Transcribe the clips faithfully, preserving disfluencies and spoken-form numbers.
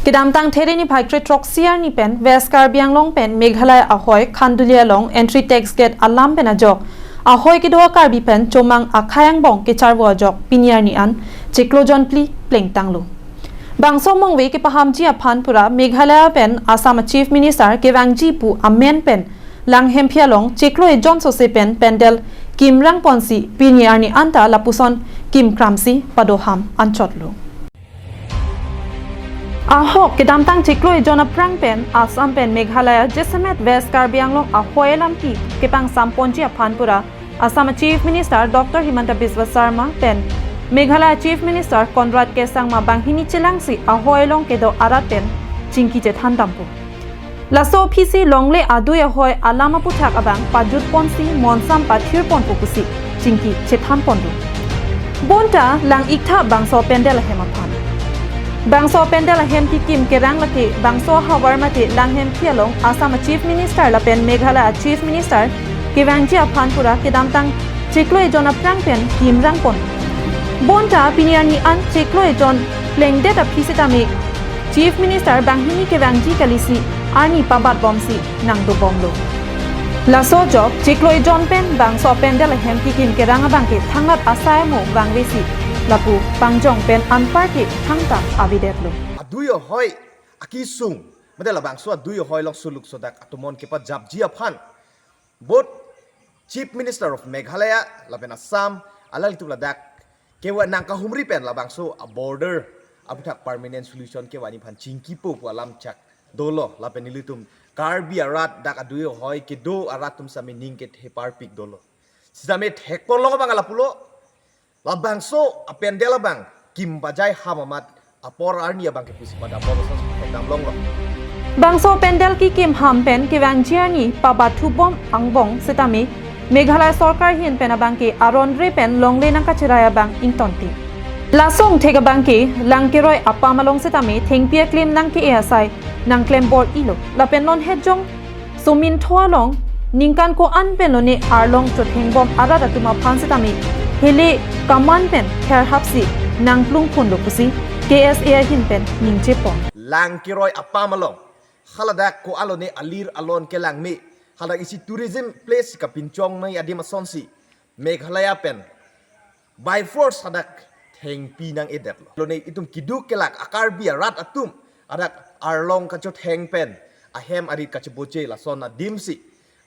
Kedamtang There niphai kre throksi arni pen West Karbi Anglong pen Meghalaya ahoi Khanduli along entry tax gate alam pen ajok ahoi kedo a-Karbi pen chomang akhei angbong kecharvo ajok pini arni an chiklo jon phli plengtanglo. Bangso mongve kepahamji aphan pura Meghalaya pen Assam Chief Minister kevangji pu amen pen Langhemphi along chiklo ejon sose pen pandal kimrang ponsi pini arni anta lapuson kimkramsi padoham anchotlo. Ahok kedamtang chiklo ejon aphrang pen Assam pen Meghalaya jasemet West Karbi Anglong ahoi alam ki kepangsam ponji aphan pura Assam Chief Minister Doctor Himanta Biswa Sarma pen Meghalaya Chief Minister Conrad K Sangma banghini chelangsi ahoi along kedo arat pen chingki chethan dampo. Laso aphisi longle adui ahoi alam aputhak abang pajut ponsi monsam pathir ponpo pusi chingki chethan ponlo. Bonta lang-iktha bangso pandal ahem aphan. Bangso pandal ahem kikim kerang lake bangso ahavar mate Langhemphi along Assam Chief Minister lapen Meghalaya Chief Minister kevangji aphan pura kedamtang chiklo ejon aphrang pen kimrang pon. Bonta pini arni an chiklo ejon plengdet aphi setame Chief Minister banghini kevangji kalisi arni pabat bomsi nangdobomlo. Laso ajok chiklo ejon pen bangso pandal ahem kikim kerang abang ke thangnat asai amo vangvesi lapu pangjong pen anparke thangta avedetlo. Adui ahoi akisung, mate labangso adui ahoi along suluk sodak atomon kepajapji aphan both Chief Minister of Meghalaya lapen Assam alanglitum ladak kewa nangkahumri pen labangso a-border aputhak permanent solution kewa niphan chingkipo pu alam chak dolo lapen nelitum Karbi arat dak adui ahoi kedo arat atum sami ning kethe parpik dolo. Sitame thekpon long abang lapulo, labangso apandal abang kim bajai ham amat apor arni abang ke pusi pada apor ason thekdam longlo. Bangso pandal kikim ham pen kevangji arni pabathu bom angbong setame Meghalaya sorkar ahin pen abang ke aron re pen longle nangkacherai abang ingtonte. Laso angthek abang ke lang keroi apam along setame thengpi aklim nangke-e asai nangklem bor-ilo lapen non hetjong Somintho along ningkan ko-an pen lone arlong chotheng bom arat atum aphan setame hele kaman pen therhapsi nangplung phunlo pusi K S A ahin pen ningje pon. Lang keroi apam along haladak ko-an lone alir alon kelang me, haladak isi tourism place kapinchong nai adim asonsi Meghalaya pen by force hadak thengpi nang-edetlo. Lone itum keduk kelak a-Karbi arat atum hadak arlong kachotheng pen ahem arit kachiboche lason adimsi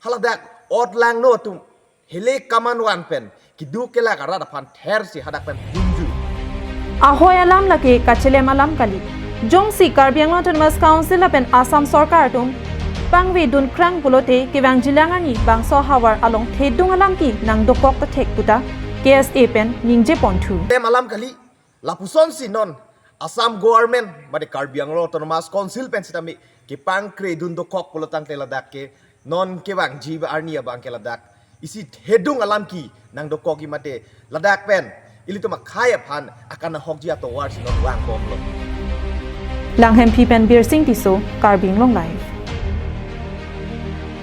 haladak ot langno atum hele kaman van pen keduk kelak arat aphan thersi hadak pen dunju. Ahoi alam lake kachelem alam kali. Jongsi Karbi Anglong Autonomous Council lapen Assam sorkar atum pangvedun krang pulote kevangjilang arni bangso havar along thedung alam ki nangdokok ta thek puta K S A pen ningje ponthu. Tem alam kali, lapusonsi non Assam government mate Karbi Anglong Autonomous Council pen sitame kepangkredun dokok pulo tangte ladak ke non kevangji arni abang ke ladak isi thedung alam ki nangdokokji mate ladak pen ilitum akhei aphan akan ahokji atovar si non vangbomlo. Langhemphi pen Birsing Tisso, Karbi Anglong Live.